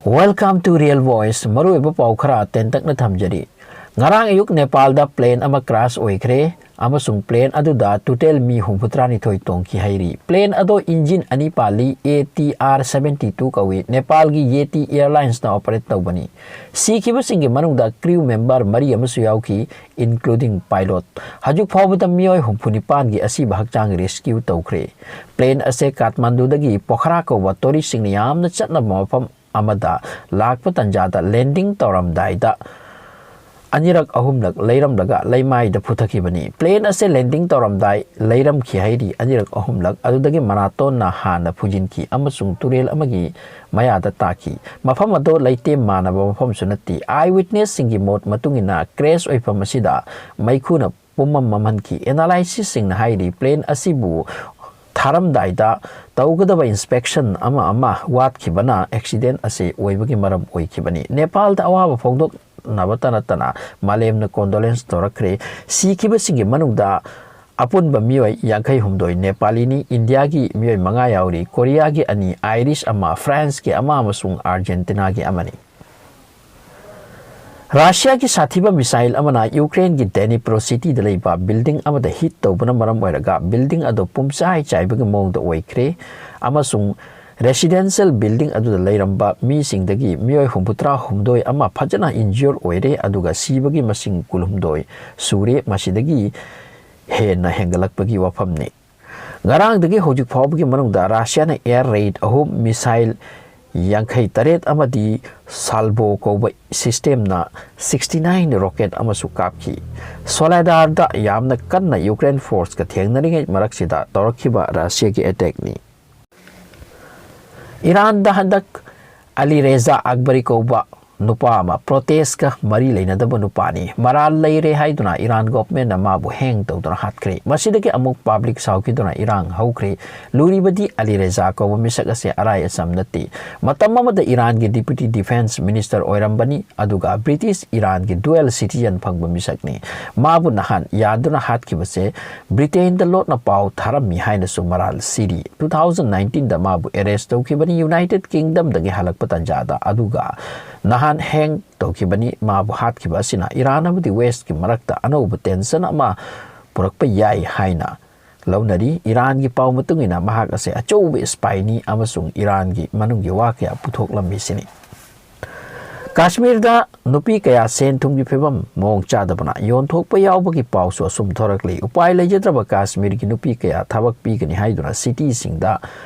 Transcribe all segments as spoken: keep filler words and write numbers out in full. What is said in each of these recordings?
Welcome to Real Voice. ꯃꯔꯨꯑꯣꯏꯕ ꯄꯥꯎ ꯈꯔ ꯇꯦꯟꯇꯛꯅ ꯊꯝꯖꯔꯤ꯫ ꯉꯔꯥꯡ ꯑꯌꯨꯛ ꯅꯦꯄꯥꯜꯗ plane ꯑꯃ crash ꯑꯣꯏꯈ꯭ꯔꯦ ꯑꯃꯁꯨꯡ plane ꯑꯗꯨꯗ total ꯃꯤ ꯍꯨꯝꯐꯨꯇꯔꯥꯅꯤꯊꯣꯏ ꯇꯣꯡꯈꯤ ꯍꯥꯏꯔꯤ꯫ Plane ꯑꯗꯣ engine ꯑꯅꯤ ꯄꯥꯜꯂꯤ, A T R seventy two ꯀꯧꯏ꯫ ꯅꯦꯄꯥꯜꯒꯤ Yeti Airlinesꯅ operate ꯇꯧꯕꯅꯤ꯫ ꯁꯤꯈꯤꯕꯁꯤꯡꯒꯤ ꯃꯅꯨꯡꯗ crew member ꯃꯔꯤ ꯑꯃꯁꯨ ꯌꯥꯎꯈꯤ, including pilot꯫ ꯍꯧꯖꯤꯛ ꯐꯥꯎꯕꯗ ꯃꯤꯑꯣꯏ ꯍꯨꯝꯐꯨꯅꯤꯄꯥꯟꯒꯤ ꯑꯁꯤꯕ ꯍꯛꯆꯥꯡ rescue ꯇꯧꯈ꯭ꯔꯦ꯫ Plane ꯑꯁꯦ ꯀꯥꯊꯃꯥꯟꯗꯨꯗꯒꯤ ꯄꯣꯈꯔꯥ ꯀꯧꯕ touristꯁꯤꯡꯅ ꯌꯥꯝꯅ ꯆꯠꯅꯕ ꯃꯐꯝ ꯑꯃꯗ ꯂꯥꯛꯄ ꯇꯥꯟꯖꯥꯗ landing ꯇꯧꯔꯝꯗꯥꯏꯗ ꯑꯅꯤꯔꯛ ꯑꯍꯨꯝꯂꯛ ꯂꯩꯔꯝꯂꯒ ꯂꯩꯃꯥꯏꯗ ꯄꯨꯊꯈꯤꯕꯅꯤ꯫ Plane ꯑꯁꯦ landing ꯇꯧꯔꯝꯗꯥꯏ ꯂꯩꯔꯝꯈꯤ ꯍꯥꯏꯔꯤ꯫ ꯑꯅꯤꯔꯛ ꯑꯍꯨꯝꯂꯛ ꯑꯗꯨꯗꯒꯤ ꯃꯅꯥꯇꯣꯟꯅ ꯍꯥꯟꯅ ꯐꯨꯖꯤꯟꯈꯤ ꯑꯃꯁꯨꯡ ꯇꯨꯔꯦꯜ ꯑꯃꯒꯤ ꯃꯌꯥꯗ ꯇꯥꯈꯤ꯫ ꯃꯐꯝ ꯑꯗꯨ ꯂꯩꯇꯦꯝ ꯃꯥꯟꯅꯕ ꯃꯐꯝꯁꯨ ꯅꯠꯇꯦ꯫ Eye witnessꯁꯤꯡꯒꯤ ꯃꯣꯠ ꯃꯇꯨꯡ ꯏꯟꯅ, crash ꯑꯣꯏꯐꯝ ꯑꯁꯤꯗ ꯃꯩꯈꯨꯅ ꯄꯨꯝꯃꯝ ꯃꯝꯍꯟꯈꯤ꯫ Analysisꯁꯤꯡꯅ ꯍꯥꯏꯔꯤ, plane ꯑꯁꯤꯕꯨ ꯊꯥꯔꯝꯗꯥꯏꯗ ꯇꯧꯒꯗꯕ inspection ꯑꯃ ꯑꯃ ꯋꯥꯠꯈꯤꯕꯅ accident ꯑꯁꯤ ꯑꯣꯏꯕꯒꯤ ꯃꯔꯝ ꯑꯣꯏꯈꯤꯕꯅꯤ꯫ ꯅꯦꯄꯥꯜꯗ ꯑꯋꯥꯕ ꯐꯣꯡꯗꯣꯛꯅꯕꯇ ꯅꯠꯇꯅ ꯃꯥꯂꯦꯝꯅ condolence ꯇꯧꯔꯛꯈ꯭ꯔꯦ꯫ ꯁꯤꯈꯤꯕꯁꯤꯡꯒꯤ ꯃꯅꯨꯡꯗ ꯑꯄꯨꯟꯕ ꯃꯤꯑꯣꯏ ꯌꯥꯡꯈꯩ ꯍꯨꯝꯗꯣꯏ ꯅꯦꯄꯥꯂꯤꯅꯤ, ꯏꯟꯗꯤꯌꯥꯒꯤ ꯃꯤꯑꯣꯏ ꯃꯉꯥ ꯌꯥꯎꯔꯤ, ꯀꯣꯔꯤꯌꯥꯒꯤ ꯑꯅꯤ, Irishꯀꯤ ꯑꯃ, Franceꯀꯤ ꯑꯃ ꯑꯃꯁꯨꯡ Argentinaꯒꯤ ꯑꯃꯅꯤ꯫ ꯔꯁꯤꯌꯥꯒꯤ ꯁꯥꯊꯤꯕ missile ꯑꯃꯅ ꯌꯨꯀ꯭ꯔꯦꯟꯒꯤ Dnipro cityꯗ ꯂꯩꯕ building ꯑꯃꯗ hit ꯇꯧꯕꯅ ꯃꯔꯝ ꯑꯣꯏꯔꯒ building ꯑꯗꯨ ꯄꯨꯝꯆꯥꯏ ꯆꯥꯏꯕꯒꯤ ꯃꯑꯣꯡꯗ ꯑꯣꯏꯈ꯭ꯔꯦ ꯑꯃꯁꯨꯡ residential building ꯑꯗꯨꯗ ꯂꯩꯔꯝꯕ ꯃꯤꯁꯤꯡꯗꯒꯤ ꯃꯤꯑꯣꯏ ꯍꯨꯝꯐꯨꯇꯔꯥ ꯍꯨꯝꯗꯣꯏ ꯑꯃ ꯐꯖꯅ injure ꯑꯣꯏꯔꯦ, ꯑꯗꯨꯒ ꯁꯤꯕꯒꯤ ꯃꯁꯤꯡ ꯀꯨꯟꯍꯨꯝꯗꯣꯏ ꯁꯨꯔꯦ꯫ ꯃꯁꯤꯗꯒꯤ ꯍꯦꯟꯅ ꯍꯦꯟꯒꯠꯂꯛꯄꯒꯤ ꯋꯥꯐꯝꯅꯤ꯫ ꯉꯔꯥꯡꯗꯒꯤ ꯍꯧꯖꯤꯛ ꯐꯥꯎꯕꯒꯤ ꯃꯅꯨꯡꯗ ꯔꯁꯤꯌꯥꯅ air raid ꯑꯍꯨꯝ, missile ꯌꯥꯡꯈꯩ ꯇꯔꯦꯠ ꯑꯃꯗꯤ Salvo ꯀꯧꯕ systemꯅ sixty nine rocket ꯑꯃꯁꯨ ꯀꯥꯞꯈꯤ꯫ Soledarꯗ ꯌꯥꯝꯅ ꯀꯟꯅ ꯌꯨꯀ꯭ꯔꯦꯟ forceꯀ ꯊꯦꯡꯅꯔꯤꯉꯩ ꯃꯔꯛꯁꯤꯗ ꯇꯧꯔꯛꯈꯤꯕ ꯔꯁꯤꯌꯥꯒꯤ attackꯅꯤ꯫ ꯏꯔꯥꯟꯗ ꯍꯟꯗꯛ ꯑꯂꯤ ꯔꯦꯖꯥ ꯑꯛꯕꯔꯤ ꯀꯧꯕ ꯅꯨꯄꯥ ꯑꯃ, ꯄ꯭ꯔꯣꯇꯦꯁꯀ ꯃꯔꯤ ꯂꯩꯅꯗꯕ ꯅꯨꯄꯥꯅꯤ, ꯃꯔꯥꯜ ꯂꯩꯔꯦ ꯍꯥꯏꯗꯨꯅ ꯏꯔꯥꯟ ꯒꯣꯚꯔꯟꯃꯦꯟꯠꯅ ꯃꯥꯕꯨ ꯍꯦꯡ ꯇꯧꯗꯨꯅ ꯍꯥꯠꯈ꯭ꯔꯦ꯫ ꯃꯁꯤꯗꯒꯤ ꯑꯃꯨꯛ ꯄꯕ꯭ꯂꯤꯛ ꯁꯥꯎꯈꯤꯗꯨꯅ ꯏꯔꯥꯡ ꯍꯧꯈ꯭ꯔꯦ꯫ ꯂꯨꯔꯤꯕꯗꯤ ꯑꯂꯤ ꯔꯦꯖꯥ ꯀꯧꯕ ꯃꯤꯁꯛ ꯑꯁꯦ ꯑꯔꯥꯏ ꯑꯆꯝ ꯅꯠꯇꯦ꯫ ꯃꯇꯝ ꯑꯃꯗ ꯏꯔꯥꯟꯒꯤ ꯗꯤꯄ꯭ꯌꯨꯇꯤ ꯗꯤꯐꯦꯟꯁ ꯃꯤꯅꯤꯁꯇꯔ ꯑꯣꯏꯔꯝꯕꯅꯤ, ꯑꯗꯨꯒ ꯕ꯭ꯔꯤꯇꯤꯁ ꯏꯔꯥꯟꯒꯤ ꯗ꯭ꯌꯨꯑꯦꯜ ꯁꯤꯇꯤꯖꯟ ꯐꯪꯕ ꯃꯤꯁꯛꯅꯤ꯫ ꯃꯥꯕꯨ ꯅꯍꯥꯟ ꯌꯥꯟꯗꯨꯅ ꯍꯥꯠꯈꯤꯕꯁꯦ ꯕ꯭ꯔꯤꯇꯦꯟꯗ ꯂꯣꯠꯅ ꯄꯥꯎ ꯊꯥꯔꯝꯃꯤ ꯍꯥꯏꯅꯁꯨ ꯃꯔꯥꯜ ꯁꯤꯔꯤ꯫ ꯇꯨ ꯊꯥꯎꯖꯟ ꯅꯥꯏꯟꯇꯤꯟꯗ ꯃꯥꯕꯨ ꯑꯦꯔꯦꯁ ꯇꯧꯈꯤꯕꯅꯤ ꯌꯨꯅꯥꯏꯇꯦꯗ ꯀꯤꯡꯗꯝꯗꯒꯤ ꯍꯜꯂꯛꯄ ꯇꯥꯟꯖꯥꯗ, ꯑꯗꯨꯒ ꯅꯍꯥꯟ ꯍꯦꯡ ꯇꯧꯈꯤꯕꯅꯤ꯫ ꯃꯥꯕꯨ ꯍꯥꯠꯈꯤꯕ ꯑꯁꯤꯅ ꯏꯔꯥꯟ ꯑꯃꯗꯤ ꯋꯦꯁ꯭ꯠꯀꯤ ꯃꯔꯛꯇ ꯑꯅꯧꯕ ꯇꯦꯟꯁꯟ ꯑꯃ ꯄꯨꯔꯛꯄ ꯌꯥꯏ ꯍꯥꯏꯅ ꯂꯧꯅꯔꯤ꯫ ꯏꯔꯥꯟꯒꯤ ꯄꯥꯎ ꯃꯇꯨꯡ ꯏꯟꯅ ꯃꯍꯥꯛ ꯑꯁꯦ ꯑꯆꯧꯕ ꯏꯁꯄꯥꯏꯅꯤ ꯑꯃꯁꯨꯡ ꯏꯔꯥꯟꯒꯤ ꯃꯅꯨꯡꯒꯤ ꯋꯥ ꯀꯌꯥ ꯄꯨꯊꯣꯛꯂꯝꯃꯤꯁꯤꯅꯤ꯫ ꯀꯥꯁꯃꯤꯔꯗ ꯅꯨꯄꯤ ꯀꯌꯥ ꯁꯦꯟ ꯊꯨꯝꯒꯤ ꯐꯤꯕꯝ ꯃꯑꯣꯡ ꯆꯥꯗꯕꯅ ꯌꯣꯟꯊꯣꯛꯄ ꯌꯥꯎꯕꯒꯤ ꯄꯥꯎꯁꯨ ꯑꯁꯨꯝ ꯊꯣꯔꯛꯂꯤ꯫ ꯎꯄꯥꯏ ꯂꯩꯖꯗ꯭ꯔꯕ ꯀꯥꯁꯃꯤꯔꯒꯤ ꯅꯨꯄꯤ ꯀꯌꯥ ꯊꯕꯛ ꯄꯤꯒꯅꯤ ꯍꯥꯏꯗꯨꯅ ꯁꯤꯇꯤꯁꯤꯡꯗ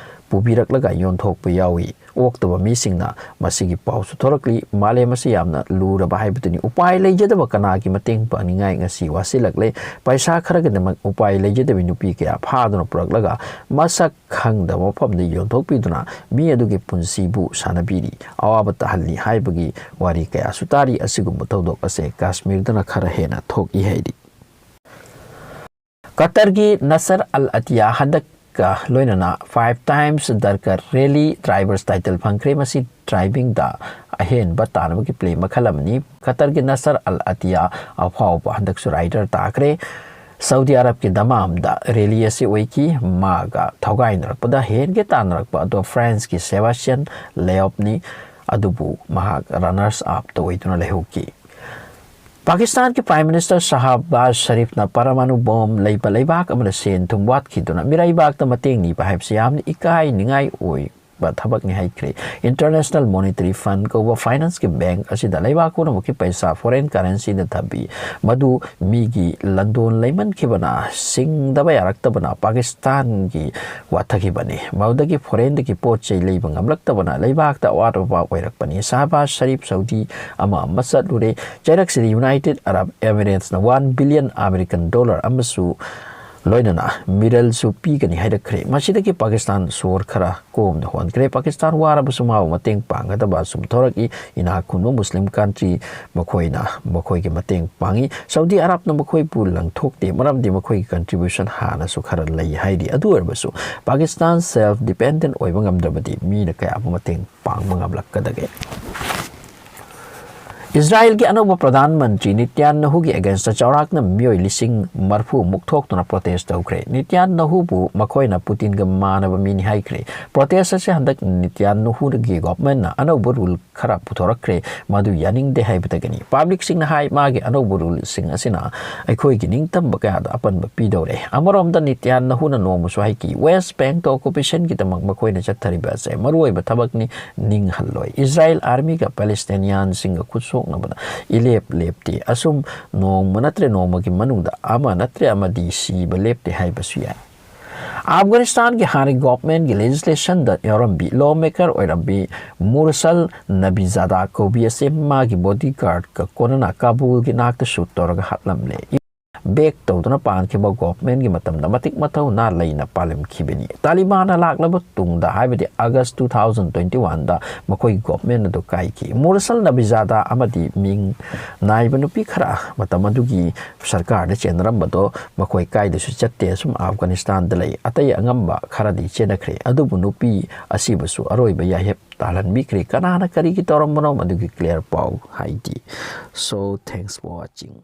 ꯄꯨꯕꯤꯔꯛꯂꯒ ꯌꯣꯟꯊꯣꯛꯄ ꯌꯥꯎꯏ꯫ ꯑꯣꯛꯇꯕ ꯃꯤꯁꯤꯡꯅ ꯃꯁꯤꯒꯤ ꯄꯥꯎꯁꯨ ꯊꯣꯔꯛꯂꯤ꯫ ꯃꯥꯂꯦꯝ ꯑꯁꯤ ꯌꯥꯝꯅ ꯂꯨꯔꯕ ꯍꯥꯏꯕꯗꯨꯅꯤ꯫ ꯎꯄꯥꯏ ꯂꯩꯖꯗꯕ ꯀꯅꯥꯒꯤ ꯃꯇꯦꯡ ꯄꯥꯡꯅꯤꯡꯉꯥꯏ ꯉꯁꯤ ꯋꯥꯁꯤꯜꯂꯛꯂꯦ꯫ ꯄꯩꯁꯥ ꯈꯔꯒꯤꯗꯃꯛ ꯎꯄꯥꯏ ꯂꯩꯖꯗꯕ ꯅꯨꯄꯤ ꯀꯌꯥ ꯐꯥꯗꯨꯅ ꯄꯨꯔꯛꯂꯒ ꯃꯁꯛ ꯈꯪꯗꯕ ꯃꯐꯝꯗ ꯌꯣꯟꯊꯣꯛꯄꯤꯗꯨꯅ ꯃꯤ ꯑꯗꯨꯒꯤ ꯄꯨꯟꯁꯤꯕꯨ ꯁꯥꯟꯅꯕꯤꯔꯤ, ꯑꯋꯥꯕ ꯇꯥꯍꯜꯂꯤ ꯍꯥꯏꯕꯒꯤ ꯋꯥꯔꯤ ꯀꯌꯥꯁꯨ ꯇꯥꯔꯤ꯫ ꯑꯁꯤꯒꯨꯝꯕ ꯊꯧꯗꯣꯛ ꯑꯁꯦ ꯀꯥꯁꯃꯤꯔꯗꯅ ꯈꯔ ꯍꯦꯟꯅ ꯊꯣꯛꯏ ꯍꯥꯏꯔꯤ꯫ ꯀꯇꯔꯒꯤ ꯅꯁꯔ ꯑꯜ ꯑꯇꯤꯌꯥ ꯍꯟꯗꯛꯀ ꯂꯣꯏꯅꯅ five times Dakar Rally Drivers title ꯐꯪꯈ꯭ꯔꯦ꯫ ꯃꯁꯤ ꯗ꯭ꯔꯥꯏꯚꯤꯡꯗ ꯑꯍꯦꯟꯕ ꯇꯥꯟꯅꯕꯒꯤ ꯄ꯭ꯂꯦ ꯃꯈꯜ ꯑꯃꯅꯤ꯫ ꯀꯇꯔꯒꯤ ꯅꯁꯔ ꯑꯜ ꯑꯇꯤꯌꯥ ꯑꯐꯥꯎꯕ ꯍꯟꯗꯛꯁꯨ ꯔꯥꯏꯗꯔ ꯇꯥꯈ꯭ꯔꯦ꯫ ꯁꯥꯎꯗꯤ ꯑꯔꯕꯀꯤ ꯗꯃꯥꯝꯗ ꯔꯦꯂꯤ ꯑꯁꯤ ꯑꯣꯏꯈꯤ꯫ ꯃꯥꯒ ꯊꯧꯒꯥꯏꯅꯔꯛꯄꯗ ꯍꯦꯟꯒꯦ ꯇꯥꯟꯅꯔꯛꯄ ꯑꯗꯣ ꯐ꯭ꯔꯥꯟꯁꯀꯤ ꯁꯦꯕꯥꯁ꯭ꯇꯤꯌꯟ ꯂꯦꯑꯣꯞꯅꯤ, ꯑꯗꯨꯕꯨ ꯃꯍꯥꯛ ꯔꯅꯔꯁ ꯑꯞꯇ ꯑꯣꯏꯗꯨꯅ ꯂꯩꯍꯧꯈꯤ꯫ ꯄꯥꯀꯤꯁꯇꯥꯟꯒꯤ ꯄ꯭ꯔꯥꯏꯝ ꯃꯤꯅꯤꯁꯇꯔ ꯁꯍꯕꯥꯖ ꯁꯔꯤꯐꯅ ꯄꯔꯃꯥꯅꯨ ꯕꯣꯝ ꯂꯩꯕ ꯂꯩꯕꯥꯛ ꯑꯃꯗ ꯁꯦꯟ ꯊꯨꯝ ꯋꯥꯠꯈꯤꯗꯨꯅ ꯃꯤꯔꯩꯕꯥꯛꯇ ꯃꯇꯦꯡ ꯅꯤꯕ ꯍꯥꯏꯕꯁꯤ ꯌꯥꯝꯅ ꯏꯀꯥꯏꯅꯤꯡꯉꯥꯏ ꯑꯣꯏꯕ ꯊꯕꯛꯅꯤ ꯍꯥꯏꯈ꯭ꯔꯦ꯫ International Monetary Fund ꯀꯧꯕ ꯐꯥꯏꯅꯥꯟꯁꯀꯤ ꯕꯦꯡꯛ ꯑꯁꯤꯗ ꯂꯩꯕꯥꯛ ꯄꯨꯝꯅꯃꯛꯀꯤ ꯄꯩꯁꯥ ꯐꯣꯔꯦꯟ ꯀꯔꯦꯟꯁꯤꯗ ꯊꯝꯕꯤ, ꯃꯗꯨ ꯃꯤꯒꯤ ꯂꯟꯗꯣꯟ ꯂꯩꯃꯟꯈꯤꯕꯅ ꯁꯤꯡꯗꯕ ꯌꯥꯔꯛꯇꯕꯅ ꯄꯥꯀꯤꯁꯇꯥꯟꯒꯤ ꯋꯥꯊꯈꯤꯕꯅꯤ꯫ ꯃꯗꯨꯗꯒꯤ ꯐꯣꯔꯦꯟꯗꯒꯤ ꯄꯣꯠ ꯆꯩ ꯂꯩꯕ ꯉꯝꯂꯛꯇꯕꯅ ꯂꯩꯕꯥꯛꯇ ꯑꯋꯥꯠ ꯑꯄꯥ ꯑꯣꯏꯔꯛꯄꯅꯤ꯫ ꯁꯍꯕꯥꯖ ꯁꯔꯤꯐ ꯁꯥꯎꯗꯤ ꯑꯃ ꯑꯃ ꯆꯠꯂꯨꯔꯦ꯫ ꯆꯩꯔꯛꯁꯤꯗ ꯌꯨꯅꯥꯏꯇꯦꯗ ꯑꯔꯕ ꯑꯦꯃꯤꯔꯦꯠꯁꯅ one billion American dollar ꯑꯃꯁꯨ ꯂꯣꯏꯅꯅ ꯃꯤꯔꯦꯜꯁꯨ ꯄꯤꯒꯅꯤ ꯍꯥꯏꯔꯛꯈ꯭ꯔꯦ꯫ ꯃꯁꯤꯗꯒꯤ ꯄꯥꯀꯤꯁꯇꯥꯟ ꯁꯣꯔ ꯈꯔ ꯀꯣꯝꯅ ꯍꯣꯟꯈ꯭ꯔꯦ꯫ ꯄꯥꯀꯤꯁꯇꯥꯟ ꯋꯥꯔꯕꯁꯨ ꯃꯥꯕꯨ ꯃꯇꯦꯡ ꯄꯥꯡꯒꯗꯕ ꯑꯁꯨꯝ ꯊꯣꯔꯛꯏ꯫ ꯏꯅꯥꯛ ꯈꯨꯟꯕ ꯃꯨꯁꯂꯤꯝ ꯀꯟꯇ꯭ꯔꯤ ꯃꯈꯣꯏꯅ ꯃꯈꯣꯏꯒꯤ ꯃꯇꯦꯡ ꯄꯥꯡꯏ꯫ ꯁꯥꯎꯗꯤ ꯑꯔꯥꯕꯅ ꯃꯈꯣꯏꯕꯨ ꯂꯪꯊꯣꯛꯇꯦ, ꯃꯔꯝꯗꯤ ꯃꯈꯣꯏꯒꯤ ꯀꯟꯇ꯭ꯔꯤꯕ꯭ꯌꯨꯁꯟ ꯍꯥꯟꯅꯁꯨ ꯈꯔ ꯂꯩ ꯍꯥꯏꯔꯤ꯫ ꯑꯗꯨ ꯑꯣꯏꯔꯕꯁꯨ ꯄꯥꯀꯤꯁꯇꯥꯟ ꯁꯦꯜꯐ ꯗꯤꯄꯦꯟꯗꯦꯟ ꯑꯣꯏꯕ ꯉꯝꯗ꯭ꯔꯕꯗꯤ ꯃꯤꯅ ꯀꯌꯥꯕꯨ ꯃꯇꯦꯡ ꯄꯥꯡꯕ ꯉꯝꯂꯛꯀꯗꯒꯦ? ꯏꯁꯔꯥꯌꯦꯜꯒꯤ ꯑꯅꯧꯕ ꯄ꯭ꯔꯙꯥꯟ ꯃꯟꯇ꯭ꯔꯤ ꯅꯤꯇ꯭ꯌꯥꯟꯅꯍꯨꯒꯤ ꯑꯦꯒꯦꯟꯁꯇ ꯆꯥꯎꯔꯥꯛꯅ ꯃꯤꯑꯣꯏ ꯂꯤꯁꯤꯡ ꯃꯔꯤꯐꯨ ꯃꯨꯛ ꯊꯣꯛꯇꯨꯅ ꯄ꯭ꯔꯣꯇꯦꯁ ꯇꯧꯈ꯭ꯔꯦ꯫ ꯅꯤꯇ꯭ꯌꯥꯟꯅꯍꯨꯕꯨ ꯃꯈꯣꯏꯅ ꯄꯨꯇꯤꯟꯒ ꯃꯥꯟꯅꯕ ꯃꯤꯅꯤ ꯍꯥꯏꯈ꯭ꯔꯦ꯫ ꯄ꯭ꯔꯣꯇꯦꯁ ꯑꯁꯤ ꯍꯟꯗꯛ ꯅꯤꯇ꯭ꯌꯥꯟꯅꯍꯨꯒꯤ ꯒꯣꯚꯔꯟꯃꯦꯟꯠꯅ ꯑꯅꯧꯕ ꯔꯨꯜ ꯈꯔ ꯄꯨꯊꯣꯔꯛꯈ꯭ꯔꯦ, ꯃꯗꯨ ꯌꯥꯅꯤꯡꯗꯦ ꯍꯥꯏꯕꯗꯒꯤꯅꯤ꯫ ꯄꯕ꯭ꯂꯤꯛꯁꯤꯡꯅ ꯍꯥꯏ, ꯃꯥꯒꯤ ꯑꯅꯧꯕ ꯔꯨꯜꯁꯤꯡ ꯑꯁꯤꯅ ꯑꯩꯈꯣꯏꯒꯤ ꯅꯤꯡꯇꯝꯕ ꯀꯌꯥꯗ ꯑꯄꯟꯕ ꯄꯤꯗꯧꯔꯦ꯫ ꯑꯃꯔꯣꯝꯗ ꯅꯤꯇ꯭ꯌꯥꯟꯅꯍꯨꯅ ꯅꯣꯡꯃꯁꯨ ꯍꯥꯏꯈꯤ, ꯋꯦꯁ ꯕꯦꯡꯛꯇ ꯑꯣꯀꯨꯄꯦꯁꯟꯒꯤꯗꯃꯛ ꯃꯈꯣꯏꯅ ꯆꯠꯊꯔꯤꯕ ꯑꯁꯦ ꯃꯔꯨꯑꯣꯏꯕ ꯊꯕꯛꯅꯤ, ꯅꯤꯡꯍꯜꯂꯣꯏ꯫ ꯏꯁꯔꯥꯌꯦꯜ ꯑꯥꯔꯃꯤꯒ ꯄꯦꯂꯦꯁꯇꯤꯅꯤꯌꯥꯟꯁꯤꯡꯒ ꯈꯨꯠꯁꯣꯛꯅꯕꯗ ꯏꯂꯦꯞ ꯂꯦꯞꯇꯦ꯫ ꯑꯁꯨꯝ ꯅꯣꯡꯃ ꯅꯠꯇ꯭ꯔ ꯅꯣꯡꯃꯒꯤ ꯃꯅꯨꯡꯗ ꯑꯃ ꯅꯠꯇ꯭ꯔ ꯑꯃꯗꯤ ꯁꯤꯕ ꯂꯦꯞꯇꯦ ꯍꯥꯏꯕꯁꯨ ꯌꯥꯏ꯫ ꯑꯐꯒꯥꯅꯤꯁꯇꯥꯟꯒꯤ ꯍꯥꯟꯅꯒꯤ ꯒꯣꯚꯔꯟꯃꯦꯟꯠꯀꯤ ꯂꯦꯖꯤꯁꯂꯦꯁꯟꯗ ꯌꯥꯎꯔꯝꯕꯤ ꯂꯣ ꯃꯦꯀꯔ ꯑꯣꯏꯔꯝꯕꯤ ꯃꯨꯔꯁꯜ ꯅꯕꯤꯖꯥꯗꯥ ꯀꯧꯕꯤ ꯑꯁꯤ ꯃꯥꯒꯤ ꯕꯣꯗꯤꯒꯥꯔꯗꯀ ꯀꯣꯟꯅꯅ ꯀꯥꯕꯨꯜꯒꯤ ꯅꯥꯛꯇ ꯁꯨꯠ ꯇꯧꯔꯒ ꯍꯥꯠꯂꯝꯂꯦ꯫ ꯕꯦꯛ ꯇꯧꯗꯨꯅ ꯄꯥꯟꯈꯤꯕ ꯒꯣꯚꯔꯟꯃꯦꯟꯠꯀꯤ ꯃꯇꯝꯗ ꯃꯇꯤꯛ ꯃꯊꯧꯅꯥ ꯂꯩꯅ ꯄꯥꯜꯂꯝꯈꯤꯕꯅꯤ꯫ ꯇꯥꯂꯤꯕꯥꯟꯅ ꯂꯥꯛꯂꯕ ꯇꯨꯡꯗ, ꯍꯥꯏꯕꯗꯤ ꯑꯥꯒꯁ two thousand twenty oneꯗ ꯃꯈꯣꯏꯒꯤ ꯒꯣꯚꯔꯟꯃꯦꯟꯠ ꯑꯗꯨ ꯀꯥꯏꯈꯤ꯫ ꯃꯨꯔꯁꯜ ꯅꯕꯤꯖꯥꯗꯥ ꯑꯃꯗꯤ ꯃꯤꯡ ꯅꯥꯏꯕ ꯅꯨꯄꯤ ꯈꯔ ꯃꯇꯝ ꯑꯗꯨꯒꯤ ꯁꯔꯀꯥꯔꯗ ꯆꯦꯟꯅꯔꯝꯕꯗꯣ ꯃꯈꯣꯏ ꯀꯥꯏꯗꯁꯨ ꯆꯠꯇꯦ꯫ ꯑꯁꯨꯝ ꯑꯐꯒꯥꯅꯤꯁꯇꯥꯟꯗ ꯂꯩ꯫ ꯑꯇꯩ ꯑꯉꯝꯕ ꯈꯔꯗꯤ ꯆꯦꯟꯅꯈ꯭ꯔꯦ꯫ ꯑꯗꯨꯕꯨ ꯅꯨꯄꯤ ꯑꯁꯤꯕꯁꯨ ꯑꯔꯣꯏꯕ ꯌꯥꯏꯍꯦꯞ ꯇꯥꯜꯍꯟꯕꯤꯈ꯭ꯔꯦ꯫ ꯀꯅꯥꯅ ꯀꯔꯤꯒꯤ ꯇꯧꯔꯝꯕꯅꯣ, ꯃꯗꯨꯒꯤ ꯀ꯭ꯂꯤꯌꯥꯔ ꯄꯥꯎ ꯍꯥꯏꯗꯤ꯫ So, thanks for watching.